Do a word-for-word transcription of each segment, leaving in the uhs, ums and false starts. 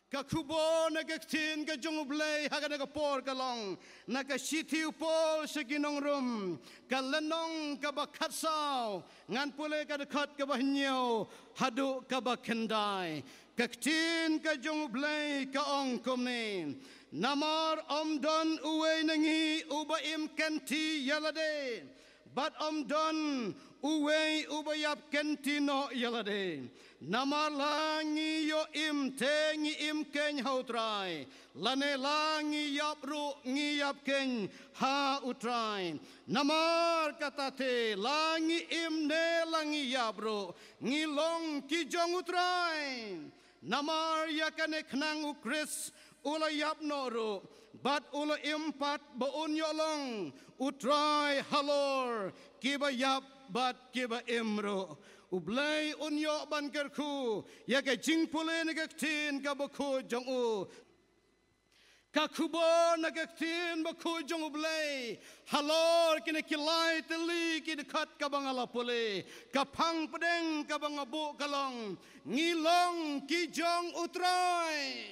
Ka khubor na ka ktien ka jong U Blei ha kane ka por ka long na ka shithi u Paul sha ki nong Rom, ka lynnong kaba khatsaw, ngan pule ka dkhot kaba hynñiew haduh kaba khyndai. Ka ktien ka jong U Blei ka ong kumne: Namar ym don uwei na ngi uba im kynti ïa lade, bad ym don uwei uba ïap kynti noh ïa lade. Namar la ngi ïoh im te ngi im keiñ ha U Trai, lane la ngi ïap ruh ngi ïap keiñ ha U Trai. Namar kata te, la ngi im ne la ngi ïap ruh, ngi long ki jong U Trai. Namar ïa kane khnang U Khrist u la ïap noh ruh, bad u la im pat, ba un ïoh long U Trai halor kiba ïap bad kiba im ruh. U Blei un ïoh ban kyrkhu ïa ka jingpule na ka ktien kaba khuid jong u. Ka khubor na ka ktien bakhuid jong U Blei halor kine ki lai tylli ki dkhot kaba nga la pule, ka phang pdeng kaba nga buh ka long: Ngi long ki jong U Trai.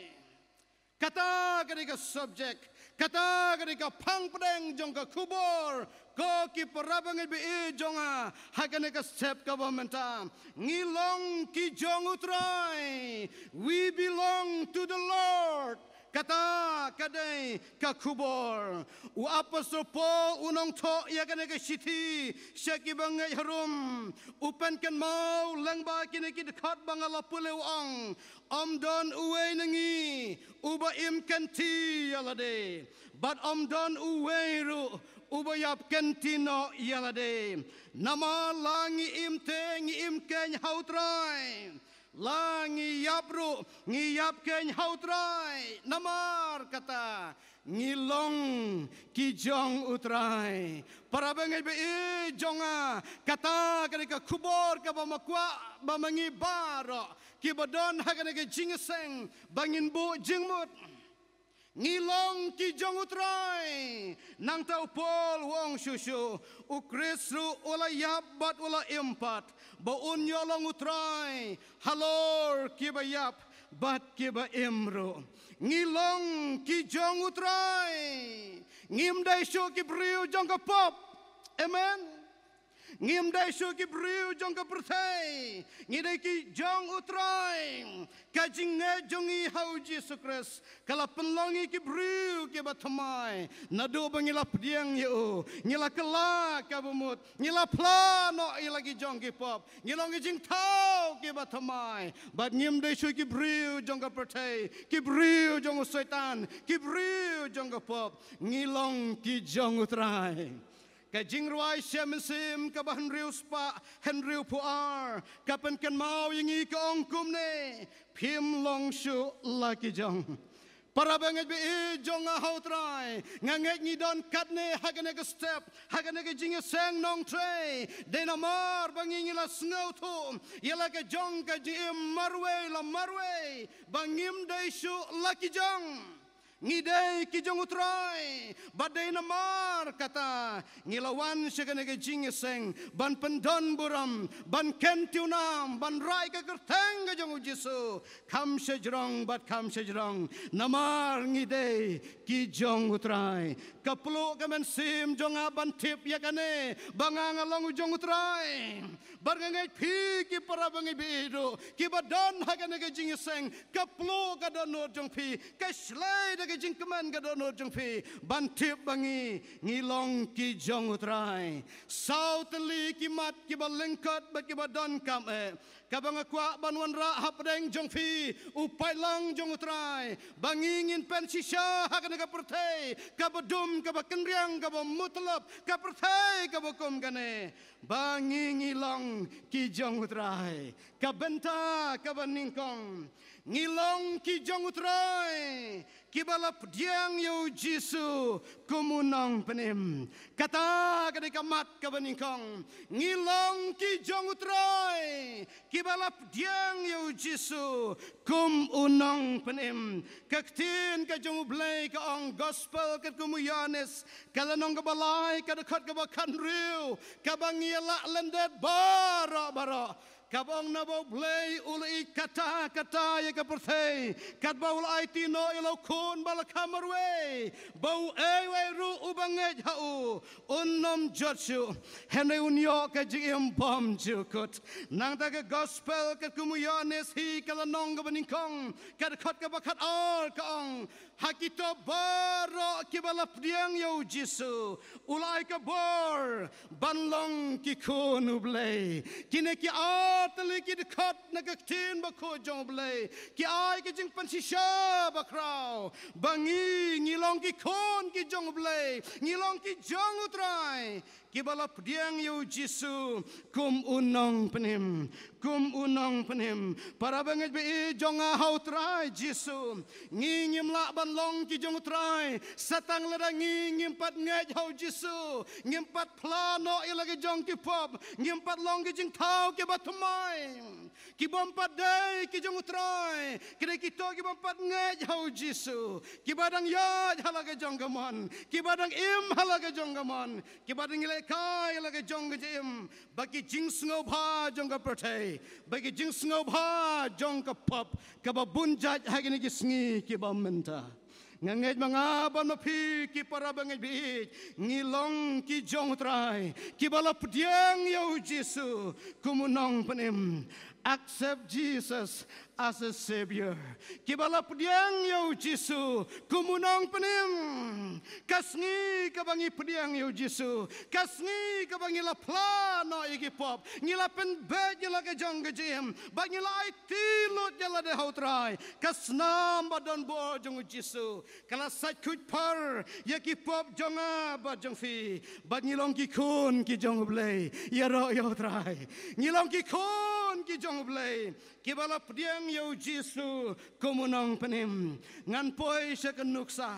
Kata ka dei ka subject, kata ka dei ka phang pdeng jong ka khubor, ko ki para bangeit ba ïeit jong nga, ha kane ka step kaba mynta. Ngi long ki jong U Trai. We belong to the Lord. Kata ka dei ka khubor. U Apostol Paul u nongthoh ïa kane ka shithi sha ki bangeit ha Rom, u pynkynmaw lyngba kine ki dkhot ba nga la pule, u ong: Ym don uwei na ngi uba im kynti ïa lade, bad ym don uwei ruh uba ïap kynti noh ïa lade. Namar la ngi im te ngi im keiñ ha U Trai, la ngi ïap ruh ngi ïap keiñ ha U Trai. Namar kata, ngi long ki jong U Trai. Para bangeit ba ïeit jong nga, kata ka dei ka khubor kaba ma kwah ba ma ngi baroh kiba don ha kane ka jingïaseng ba ngin buh jingmut. Ngi long ki jong U Trai. Nangta u Paul u ong shuh shuh, U Khrist ruh u la ïap bad u la im pat, ba un ïoh long U Trai halor kiba ïap bad kiba im ruh. Ngi long ki jong U Trai. Ngim dei shuh ki briew jong ka pop. Amen. Ngim dei shuh ki briew jong ka pyrthei. Ngi dei ki jong U Trai. Ka jingngeit jong ngi ha U Jisu Khrist ka la pynlong ngi ki briew kiba thymmai. Naduh ba ngi la pdiang ïa u, ngi la kylla ka bamut, ngi la phla noh ïa la ki jong ki pop, ngi long ki jingthaw kiba thymmai. Bad ngim dei shuh ki briew jong ka pyrthei, ki briew jong u Soitan, ki briew jong ka pop. Ngi long ki jong U Trai. Ka Jingrwai Shimet Mynsiem kaba hynriew spah hynriew phew ar ka pynkynmaw ïa ngi, ka ong kumne: Phim long shuh la ki jong. Para bangeit ba ïeit jong nga ha U Trai, nga ngeit ngi don katne ha kane ka step, ha kane ka jingïaseng nongtrei. Dei namar ba ngi, ngi la sngewthuh ïa la ka jong ka jingim marwei la marwei, ba ngim dei shuh la ki jong. Ngi dei ki jong U Trai, bad dei namar kata ngi la wan sha kane ka jingïaseng ban pyndon burom, ban kyntu nam, ban rai ka kyrteng ka jong U Jisu kham shajrong bad kham shajrong. Namar ngi dei ki jong U Trai. Ka pluh ka mynsiem jong nga ban tip ïa kane, ba nga, nga long u jong U Trai. Bad nga ngeit phi ki para bangeit ba ïeit ruh kiba don ha kane ka jingïaseng, ka pluh ka dohnud jong phi, ka shlei da ka jingkmen ka dohnud jong phi ban tip ba ngi, ngi long ki jong U Trai. Saw tylli ki mat kiba lyngkot bad kiba donkam eh, kaba nga kwah ban wanrah hapdeng jong phi, u paidlang jong U Trai, ba ngi ngin pynshisha ha kane ka pyrthei kaba dum, kaba kynriang, kaba mutlop, ka pyrthei kaba kum kane. Ba ngi, ngi long ki jong U Trai. Ka bynta kaba nyngkong, ngi long ki jong U Trai kiba la pdiang ïa U Jisu kum u nongpynim. Kata ka dei ka mat kaba nyngkong. Ngi long ki jong U Trai kiba la pdiang ïa U Jisu kum u nongpynim. Ka ktien ka jong U Blei ka ong, Gospel katkum u Ïoannis, ka lynnong kaba lai, ka dkhot kaba khathynriew, kaba ngi ïa lah lyndet baroh baroh. Kaba ong naba U Blei u la ïeit katta katta ïa ka pyrthei, katba u la aiti noh ïa la u Khun ba la kha marwei, ba uei uei ruh uba ngeit ha u un ym jot shuh, hynrei un ïoh ka jingim bymjukut. Nangta ka Gospel katkum u Ïoannis hi ka lynnong kaba nyngkong, ka dkhot kaba khatar ka ong, ha kito baroh kiba la pdiang ïa U Jisu, u la ai ka bor ban long ki khun U Blei. Kine ki ar tylli ki dkhot na ka Ktien Bakhuid jong U Blei ki ai ka jingpynshisha bakhraw ba ngi, ngi long ki khun ki jong U Blei, ngi long ki jong U Trai, kiba la pdiang ïa U Jisu kum u nongpynim, kum u nongpynim. Para bangeit ba ïeit jong nga ha U Trai Jisu, ngi ngim lah ban long ki jong U Trai sa tang lada ngi ngim pat ngeit ha U Jisu, ngim pat phla noh ïa la ka jong ki pop, ngim pat long ki jingthaw kiba thymmai. Ki bym pat dei ki jong U Trai ki dei kito ki bym pat ngeit ha U Jisu, kiba dang ïaid ha la ka jong ka mon, kiba dang im ha la ka jong ka mon, kiba dang ïalehkai ha la ka jong ka jingim, ba ki jingsngewbha jong ka pyrthei, ba ki jingsngewbha jong ka pop kaba bun jait ha kine ki sngi kiba mynta. Nga ngeit ma nga bad ma phi ki para bangeit ba ïeit, ngi long ki jong U Trai, kiba la pdiang ïa U Jisu kum u nongpynim. Accept Jesus as a Savior. Kiba la pdiang ïa U Jisu kum u nongpynim. Ka sngi kaba ngi pdiang ïa U Jisu, ka sngi kaba ngi la phla noh ïa ki pop, ngi la pynbeit ïa la ka jong ka jingim, bad ngi la aiti lut ïa lade ha U Trai, ka snam ba donbor jong U Jisu ka la sait khuid phar ïa ki pop jong nga bad jong phi, bad ngi long ki khun ki jong U Blei. Ïaroh ïa U Trai. Ngi long ki khun ki jong U Blei, kiba la pdiang ïa U Jisu kum u nongpynim. Ngan poi sha ka nuksa.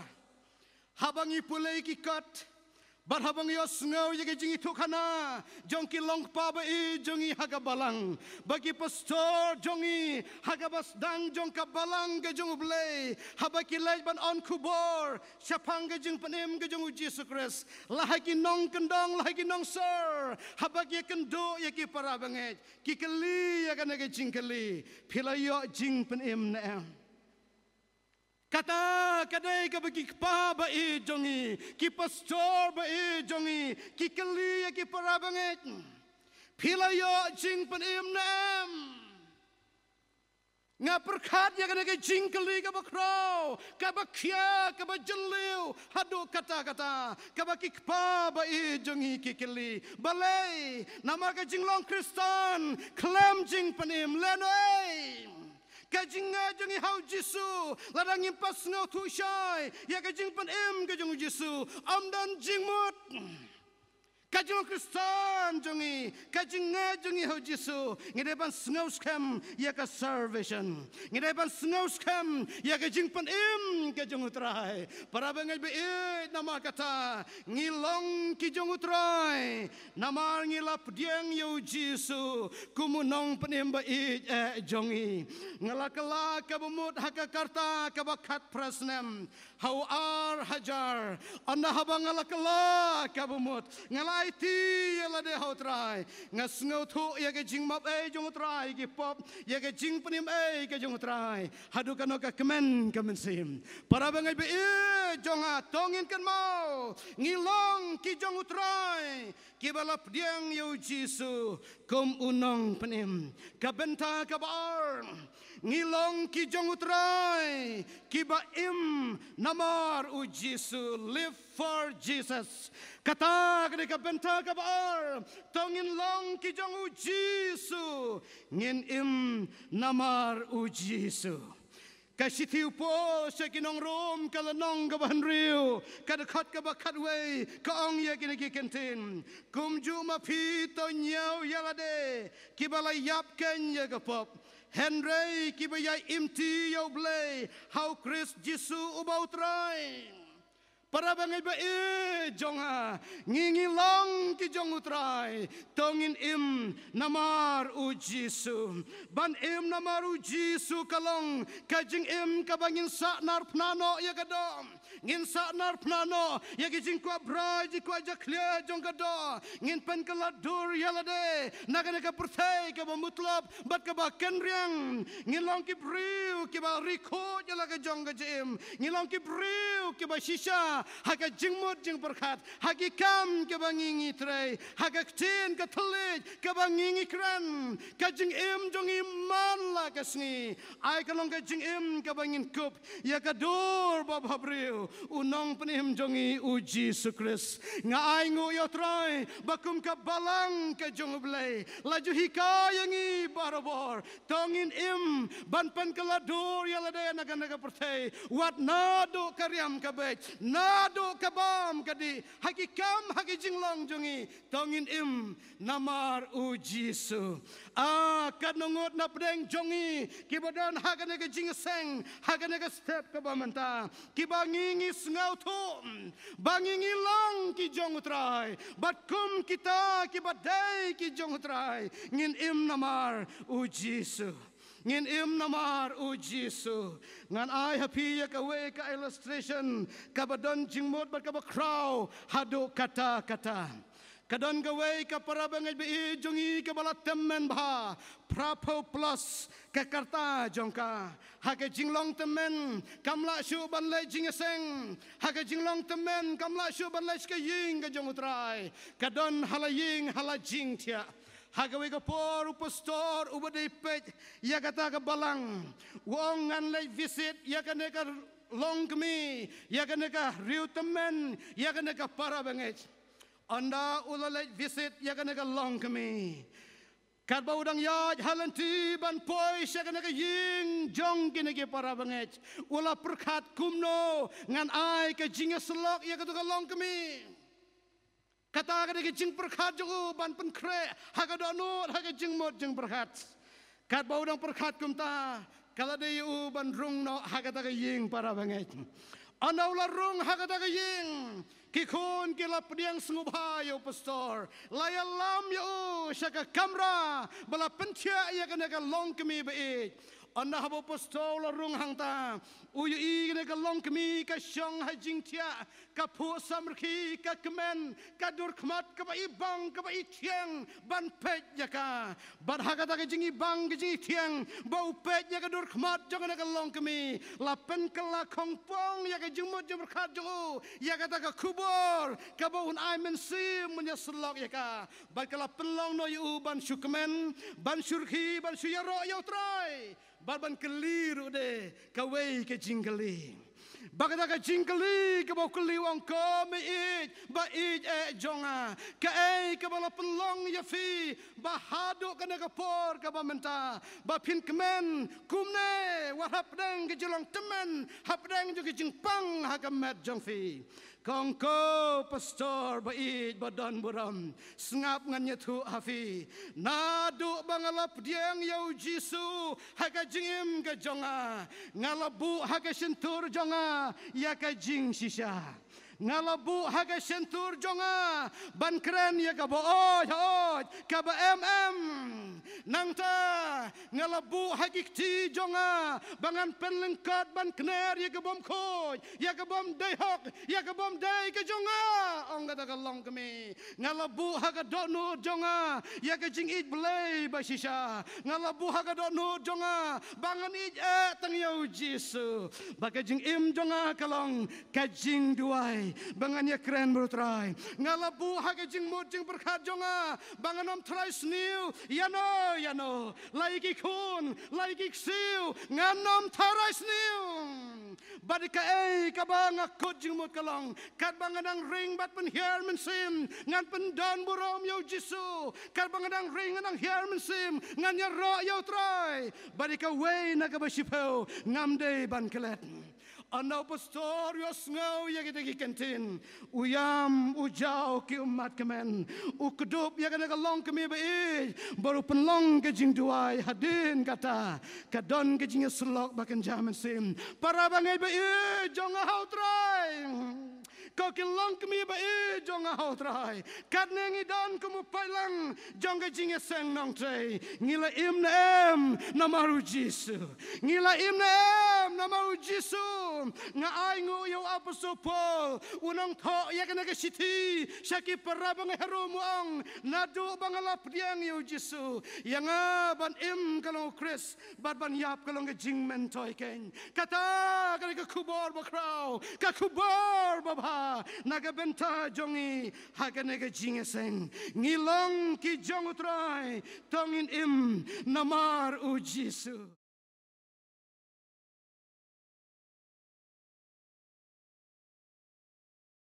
Haba ngi pule ki kot, bad haba ngi ïohsngew ïa ka jingïathuhkhana jong ki long kpa ba ïeit jong ngi ha ka balang, ba ki pastor jong ngi ha kaba sdang jong ka balang ka jong U Blei, haba ki leit ban ong khubor shaphang ka jingpynim ka jong U Jisu Khrist, la ha ki nongkyndong, la ha ki nongsor, haba ki ïakynduh ïa ki para bangeit, ki kylli ïa kane ka jingkylli: Phi la ïoh jingpynim ne em? Kata ka dei kaba ki kpa ba ïeit jong ngi, ki pastor ba ïeit jong ngi ki kylli ïa ki para bangeit: Phi la ïoh jingpynim ne em? Nga pyrkhat ïa kane ka jingkylli kaba khraw, kaba khia, kaba jylliew haduh katta katta, kaba ki kpa ba ïeit jong ngi ki kylli. Balei? Namar ka jinglong Khristan khlem jingpynim lehnohei. Ka jingngeit jong ngi ha U Jisu, lada ngim pat sngewthuh shai ïa ka jingpynim ka jong U Jisu, ym don jingmut. Ka jinglong Khristan jong ngi, ka jingngeit jong ngi ha U Jisu, ngi dei ban sngewskhem ïa ka salvation. Ngi dei ban sngewskhem ïa ka jingpynim ka jong U Trai. Para bangeit ba ïeit, namar kata ngi long ki jong U Trai, namar ngi la pdiang ïa U Jisu kum u nongpynim ba ïeit eh jong ngi. Nga la kylla kaba mut ha ka rta kaba khatphra snem ha u ar hajar. Ynda haba nga la kylla kaba mut, nga la aiti ïa lade ha U Trai, nga sngewthuh ïa ka jingmap ei jong U Trai ki pop, ïa ka jingpynim ei ka jong U Trai haduh katno ka kmen ka mynsiem. Para bangeit ba ïeit jong nga, to ngin kynmaw, ngi long ki jong U Trai, kiba la pdiang ïa U Jisu kum u nongpynim. Ka bynta kaba ar, ngi long ki jong U Trai, kiba im namar U Jisu, live for Jesus. Kata ka dei ka bynta kaba ar, to ngin long ki jong U Jisu, ngin im namar U Jisu. Ka shithi u Paul sha ki nong Rom, ka lynnong kaba hynriew, ka dkhot kaba khatwei, ka ong ïa kine ki kyntien: Kumjuh ma phi, to ñiew ïa lade kiba la ïap keiñ ïa ka pop, hynrei kiba ïai imti ïa U Blei ha U Khrist Jisu uba U Trai. Para bangeit ba ïeit jong nga, ngi ngi long ki jong U Trai, to ngin im namar U Jisu. Ban im namar U Jisu ka long ka jingim kaba ngin sah nar phna noh ïa ka doh. Ngin sah nar phna noh ïa ki jingkwah brai, jingkwah jakhlia jong ka doh. Ngin pynkylla dur ïa lade na kane ka pyrthei kaba mutlop bad kaba kynriang. Ngin long ki briew kiba ri khuid ïa la ka jong ka jingim. Ngin long ki briew kiba shisha ha ka jingmut jingpyrkhat, ha ki kam kiba ngi ngi trei, ha ka ktien ka thylliej kaba ngi ngi kren. Ka jingim jong ngi man la ka sngi, ai ka long ka jingim kaba ngin kup ïa ka dur ba bhabriew, U Nongpynim jong ngi U Jisu Khrist. Nga ai nguh ïa U Trai ba kum ka balang ka jong U Blei la ju hikai ïa ngi barabor, to ngin im ban pynkylla dur ïa lade na kane ka pyrthei. Wat naduh ka riam ka beit, naduh ka bam ka dih, ha ki kam, ha ki jinglong jong ngi, to ngin im namar U Jisu. Ah, katno ngut na pdeng jong ngi kiba don ha kane ka jingïaseng, ha kane ka step kaba mynta, kiba ngi ngi sngewthuh ba ngi ngi long ki jong U Trai, bad kum kita kiba dei ki jong U Trai, ngin im namar U Jisu. Ngin im namar U Jisu. Ngan ai ha phi ïa kawei ka illustration kaba don jingmut bad kaba khraw haduh katta katta. Ka don kawei ka para bangeit ba ïeit jong ngi kaba la tymmen bha, phraphew plus ka karta jong ka. Ha ka jinglong tymmen kam lah shuh ban leit jingïaseng. Ha ka jinglong tymmen kam lah shuh ban leit sha ka ïing ka jong U Trai. Ka don ha la ïing ha la jingthiah. Ha kawei ka por u pastor uba dei peit ïa kata ka balang u ong, ngan leit visit ïa kane ka longkmie, ïa kane ka riew tymmen, ïa kane ka para bangeit. Ynda u la leit visit ïa kane ka longkmie, katba u dang ïaid ha lynti ban poi sha kane ka ïing jong kine ki para bangeit, u la pyrkhat, kumno ngan ai ka jingïasyllok ïa kato ka longkmie. Kata ka dei ka jingpyrkhat jong u ban pynkhreh ha ka dohnud, ha ka jingmut jingpyrkhat. Katba u dang pyrkhat kumta, ka la dei ïa u ban rung noh ha kata ka ïing para bangeit. Ynda u la rung ha kata ka ïing, ki khun ki la pdiang sngewbha ïa u pastor, la ïalam ïa u sha ka kamra ba la pynthiah ïa kane ka longkmie ba ïeit. Ynda haba u pastor u la rung hangta, u ïohi kane ka longkmie ka shong ha jingthiah, ka phuh samrkhie, ka kmen, ka dur khmat kaba ibang kaba ithiang ban peit ïa ka. Bad ha kata ka jingibang ka jingithiang ba u peit ïa ka dur khmat jong kane ka longkmie, la pynkylla khongpong ïa ka jingmut jingpyrkhat jong u ïa kata ka khubor kaba un ai mynsiem, un ïasyllok ïa ka. Bad ka la pynlong noh ïa u ban shu kmen, ban shu rkhie, ban shu ïaroh ïa U Trai, bad ban kylli ruh de kawei ka jingkylli. Bad kata ka jingkylli kaba u kylli u ong, ko Meiieid ba ïeit eh jong nga, kaei kaba la pynlong ïa phi ba haduh kane ka por kaba mynta ba phin kmen kumne, wat hapdeng ka jinglong tymmen, hapdeng jong ka jingpang ha ka met jong phi? Ka ong, ko pastor ba ïeit ba don burom, sngap, ngan ïathuh ha phi. Naduh ba nga la pdiang ïa U Jisu ha ka jingim ka jong nga, nga la buh ha ka shyntur jong nga ïa ka jingshisha. Nga la buh ha ka shyntur jong nga ban kren ïa kaba oid ha oid, kaba em em. Nangta nga la buh ha ki kti jong nga ba ngan pynlyngkot ban kner ïa ka bym khuid, ïa ka bym dei hok, ïa ka bym dei ka jong nga, ong kata ka longkmie. Nga la buh ha ka dohnud jong nga ïa ka jingïeit Blei ba shisha. Nga la buh ha ka dohnud jong nga ba ngan ïeit eh tang ïa U Jisu. Ba ka jingim jong nga ka long ka jingduwai ba ngan ïakren bad U Trai. Nga la buh ha ka jingmut jingpyrkhat jong nga ba ngan ym tharai sniew ïano ïano, la ïa ki khun, la ïa ki ksiew, ngan ym tharai sniew. Bad kaei kaba nga kut jingmut ka long, katba nga dang ring bad pynhiar mynsiem, ngan pyndonburom ïa U Jisu. Katba nga dang ring, nga dang hiar mynsiem, ngan ïaroh ïa U Trai. Bad kawei na kaba shiphew, ngam dei ban klet. Ynda u pastor u ïohsngew ïa kita ki kyntien, u ïam, u jaw ki ummat kmen, u kdup ïa kane ka longkmie ba ïeit bad u pynlong ka jingduwai. Hadien kata ka don ka jingïasyllok ba kynja mynsiem. Para bangeit ba ïeit jong nga ha U Trai, Ko ki longkmie ba ïeit jong nga ha u Trai, katne ngi don kum u paidlang jong ka jingïaseng nongtrei. Ngi la im ne em namar u Jisu. Ngi la im ne em namar u Jisu. Nga ai nguh ïa u Apostol Paul, u nongthoh ïa kane ka shithi sha ki para bangeit ha Rom, u ong, naduh ba nga la pdiang ïa u Jisu, ïa nga ban im ka long u Khrist, bad ban ïap ka long ka jingmyntoi keiñ. Kata ka dei ka khubor bakhraw, ka khubor babha na ka bynta jong ngi ha kane ka jingïaseng. Ngi long ki jong u Trai, to ngin im namar u Jisu.